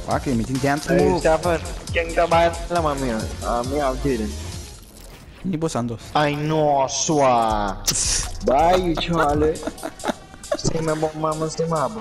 Ok, mi tin dance Hey, move. Stefan, ken ta baila mami? Ami of Jaden? Ni bo Santos. Ay no, swa. Bye, Charlie. Stima bo mama, stima bo.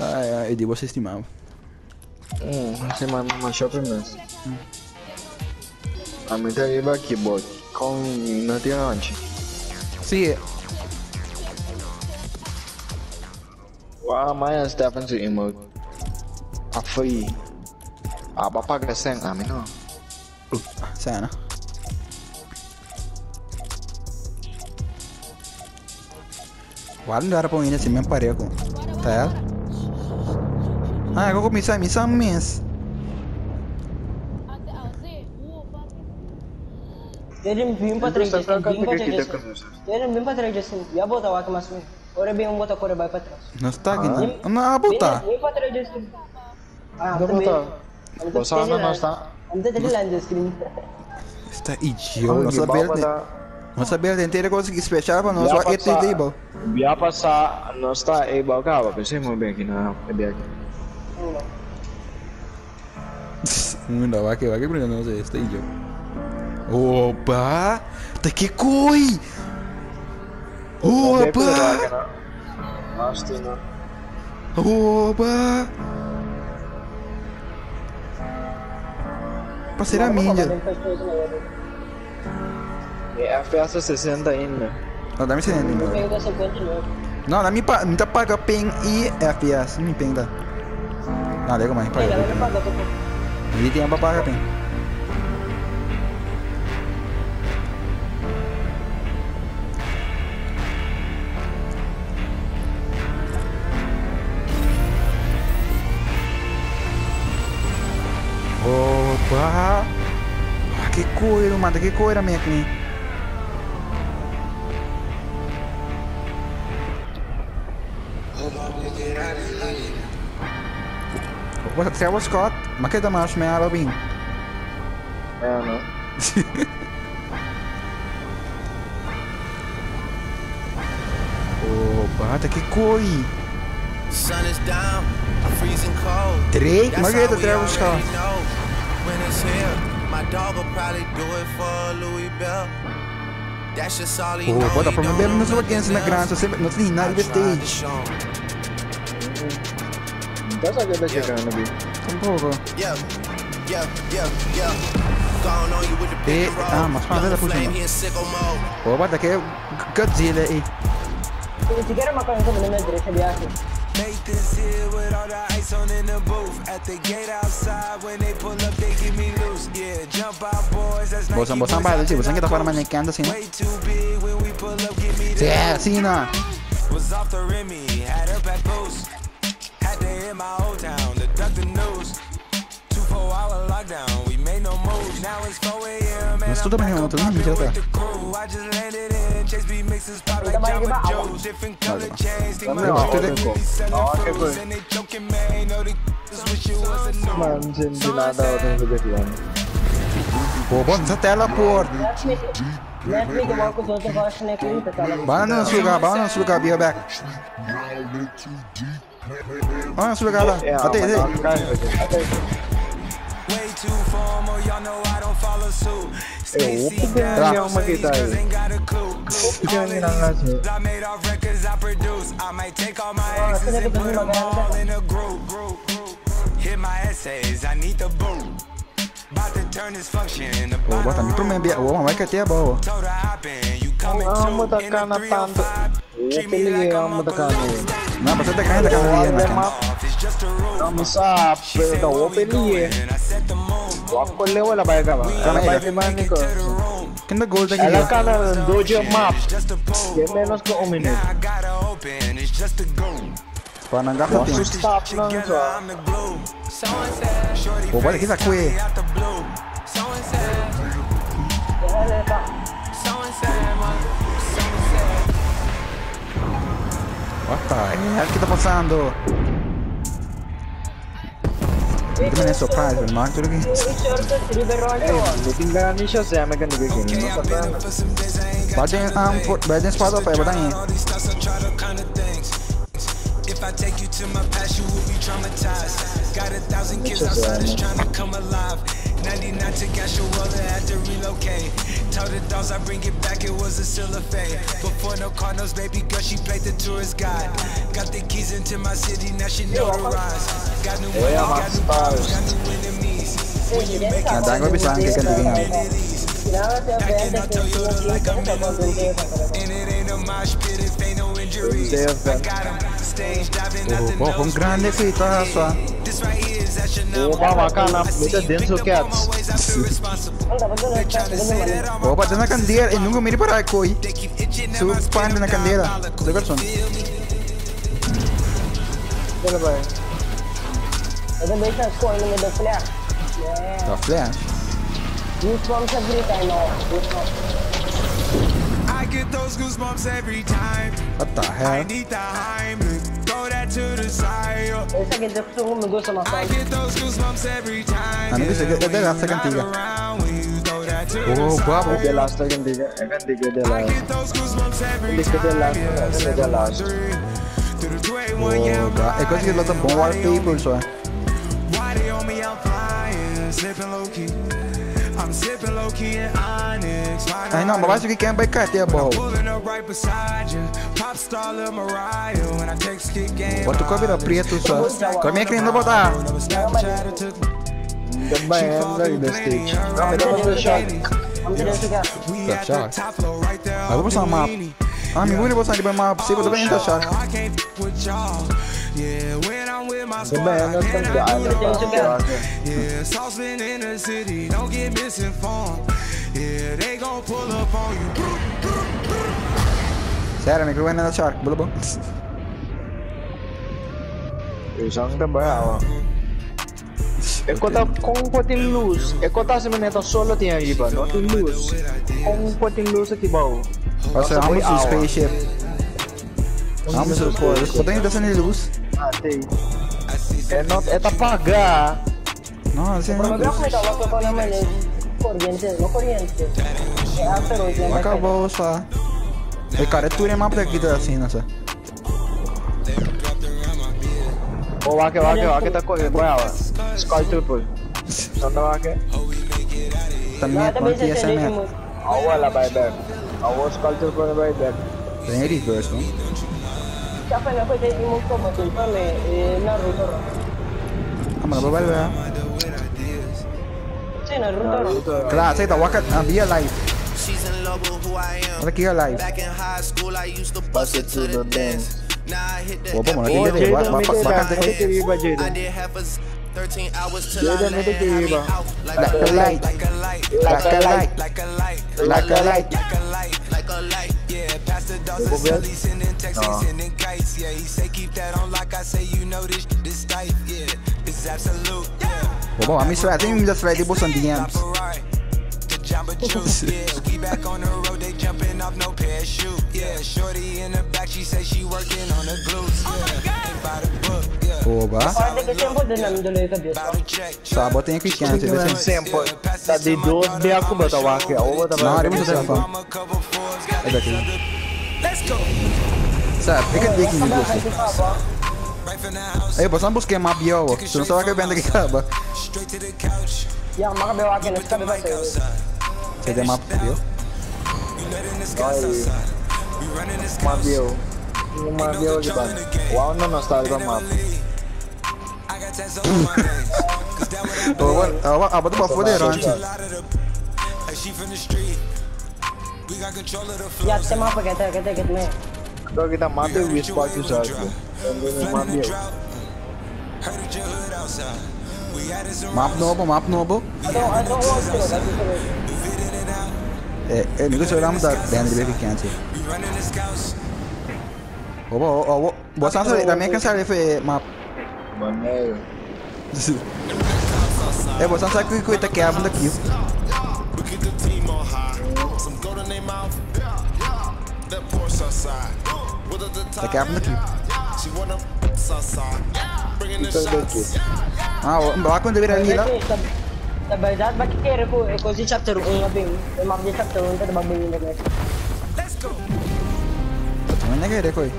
Ai, ai, di você estimava. Stima mama shopping mes. Ami ta riba keyboard. Con no tin hanchi. Sí. Wow, Maya Stefan su emote. A free. Aba paga sen, ami no. Sana. Waarom daar op een si men pareho. Tel? Ah, ako misa misa mes. Jaden, bim pa trás, Justin. Bim pa trás, Justin. Jaden, bim pa trás, Justin. Já bota o mais mesmo. Ora bem, um bota corre vai para trás. Não está aqui, não. Não, botar. Bim pa trás, Justin. Ah, Não botar. Você não está. Ante dali Justin. Está idiota. Não saber. Não saber inteira conseguir special para nós. Só este table. Via passar, não está able acaba. Pensei muito bem aqui, não. É bem aqui. Não, vai que vai que não sei, está idiota. Opa! Tá que coi! Opa! Opa! Parceira minha. É FPS 60 ainda. Não, dá-me 60 ainda. Não, dá-me pa, me tá paga ping e FPS, não me ping dá. Não, legal mais, paga. Ele tem pra pagar ping. Opa! Ah, que coisa, mano, que coisa, minha aqui. Opa, Travis Scott, mas que tá mais meia Robin? É, não. Opa, tá que coisa. Drake, mas que tá Travis Scott? When it's here, my dog will probably do it for Louis Bell. That's just all he Oh, bota pra mim não sou quem na graça, sempre não tem nada de stage. Tá que tá chegando aqui. Tampouco. Yeah. Yeah, yeah, yeah. Gone on you with the big ah, mas fala da puxa. Oh, bota que Godzilla aí. Se quer uma coisa como na direita viagem. Nathan's here with all the ice on in the booth. At the gate outside, when they pull up, they give me loose. Yeah, jump out, boys. That's Você você vai, você que tá fora manecando assim. Sim, assim não. Was off the Remy, had up at post. Had to hit my old town to duck the news. 24-hour lockdown, we made no moves. Now it's 4 a.m. Mas tudo bem, não, tudo bem, já tá. I just landed in Chase B mixes pop like Jamba Joe's. Different color chains, think my Não, and they joking, man. Know the wish you was a new. Mano, não entendi nada outra vez aqui, mano. Pô, bota essa tela, porra. Vai no nosso lugar, vai no nosso lugar, be back. Vai no nosso lugar lá. Até aí. Eu vou pegar uma que tá aí. Ô, bota me pro meu, ô, vai que até é boa. Amo da cana tanto. Eu peguei amo da cana. Não, você tá caindo da cana ali, né? Vamos a pero eu peguei. Wakoleo ela vai acabar. Ela vai filmar Nico. Quem dá gol daqui? Ela cana dojo map. Que menos que um minuto. Para não gastar tempo. Stop não só. Pô, bota aqui tá cuê. What the hell que tá passando? Não é surprise, mas tudo que. Bate em espada, pai, bota aí. If I take you to my past, you will be traumatized. Got 1,000 kids outside that's trying to come alive. 99 to Gashuela, had to relocate. Told the dogs I bring it back, it was a cellophane. Before no Cardinals, baby girl, she played the tourist guide. Got the keys into my city, now she notarized. Got new money, got new problems, got new enemies. When you make it Ah, dango to the bisa ang world, kay kandiga. Packing up Toyota like I'm in the league. And it ain't a mosh pit if ain't no injuries. I got 'em stage diving out Oh, the bo, con grande nosebleeds. qui ta sua. This right here is astronomical. Oh, mama, kana, I see mita you denso picked up on cats. my ways, I feel responsible. They tryna say that all my Oh, pa na candela, e nunca miri para koi. They keep itching at Su my skin, pan I'm na candela. diabolical. De garçon. Feel me? Dale ba? Ito ba siya score ng the flash? Yeah. The flash. Goosebumps every time ako. Goosebumps. I get those goosebumps every time. What the I hell? need the Heimlich, throw that to the side. Esa que gusto ko me gusta mas. I get those goosebumps every time. Ano gusto yeah, ko- when ito, you're sa not kantiga. around, when you throw that to the Oh, guapo. De last kandiga, kandiga de I last. get those goosebumps every Hindi ko de time. last, Yeah, hindi de last. 713 through the 281, yeah, Oh, I'm ga. E così che lo bon wallpaper so. Why they on me? I'm flying, sipping low key. I'm sipping low key in Onyx. Ai no, ma vai su che can by te boh. Pulling up right beside you. Pop star Lil Mariah. When I text kick game. Bota o cabelo preto só. Come é que ainda botar? Never Snapchat or took Gamba yan lang the stage. Kami dapat sa shot. Ang dito ka. We Tá, at the tchau. top floor right there. Ah, vou passar uma map. Ah, mi vuole passare per map, sì, potrebbe entrare shark. I can't f with y'all. Yeah, when I'm with my squad, Gamba yan I lang cannot sa do no wrong. daan. Yeah, saucepan in the city, don't get misinformed. Yeah, they gon' pull up on you. Sério, mi credo shark, bolo bom. Isang gamba ako. Ekota kung potin luz, ekota se maneta solo tiene iba, no tin luz. Kung potin luz aqui bau. Nossa, vamos su spaceship. Vamos su Potete entrare luz? Ah, tem. É not é paga. No, sì. Pero magkano may tawag ko naman eh. Kuryente, no kuryente. Eh, after all, Ma acabou só. E cara, tu é mapa aqui da assim, nossa. Oh, wake wake wake ta ko boy awa. Skull triple. Sonda wake. Também quanti essa merda. Awa la bye back. Awa skull triple bye back. Tem reverse, no? Siapa na ko tayo mo ko matulpa me eh Naruto. Ah, ma vai vai. Sí, Naruto. Claro, sai da waka via live. She's in love with who I am. Olha aqui a live. Back in high school, I used to Bust bust it to the dance. Now I hit the Opa, mano, Oh, aqui Jaden, vai me vai dá, vai me dá, I Jaden. did half a 13 hours till I Jaden, me land. dá, Had me Jaden. out like Like a a light, Like a light, like a light, like a light, like a light. like a light. like a light. Yeah, pass the dogs and Bell? silly, sending texts, No. sending kites. Yeah, he say keep that on like I say, you know this, this life. Yeah, it's absolute. Yeah. Opa, mi sweat, mi da sweat tipo são DMs. Ferrari, the Jamba Juice. Yeah, we back on the road, they jumping off no parachute. Yeah, shorty in the back, she say she working on the glutes. Yeah, ain't by the book. Yeah, Oba. Parte que tempo din namin duloy ka Diyos. by the check. Sa botem aqui quente, vê se. Simple. Tá de dois de ako ba tawake? Awa ta Não, arriba o telefone. I'm a couple fours, got É daqui. Let's go. Sabe, fica de aqui, gosto. Right from the house, Aí, você não busca map yo, você não sabe que vem daqui acaba. straight to the couch. Yeah, makabewakin na sabi ba sa'yo? Você tem map yo? We letting the scouts outside. We running the scouts. Mabio. Yung mabio di ba? Wow no nostalgia map. I got tats on my hands. Cause that what I Oba, oba, bota pra foder antes. a lot of the Hey, she from the street. We got control of the flow. Yeah, sa mga pagkata, kata, kata me. Ito kita mati with squad to sa ako. Flooding the Mabio. drought. Heard it your hood outside. We added some Map novo, map novo. Ano, ano, ano, move it in and out. É, é, amigo, você olhamos da bem de bem quente. We running the scouts. Oba, oba, você não sabe, também cansar foi map. Maneiro. É, você não sabe que que tá quebrando daqui. We keep the team on high. Some gold in their mouth. That Porsche outside. With the Tá top. quebrando daqui. She wanna outside. Bringing the Ito shots. daqui. Ah, lá quando virar ali lá. Sa verdad, bakit kaya ko, eh, kasi chapter 1 nga ba yun? May map di chapter 1, pero bago yun na Let's go. Também não é querer, coi.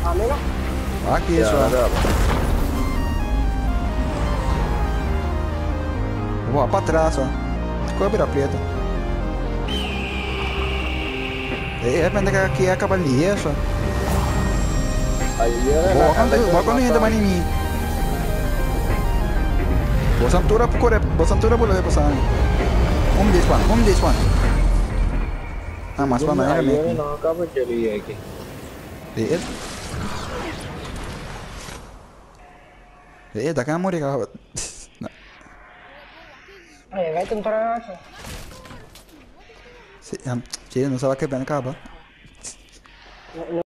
Ami no. Aki eso. Vou para trás, ó. Ficou preto. De repente que aqui é cavalier, só. Vou quando entra mais em mim. Vou santura por correr, vou santura por passar. Um this one, um this one. Ah, mas para não é não acaba de ali aqui. Eh, da cá morrer, cara. Eh, vai tentar. Sí, sí, no sabe que ven acaba.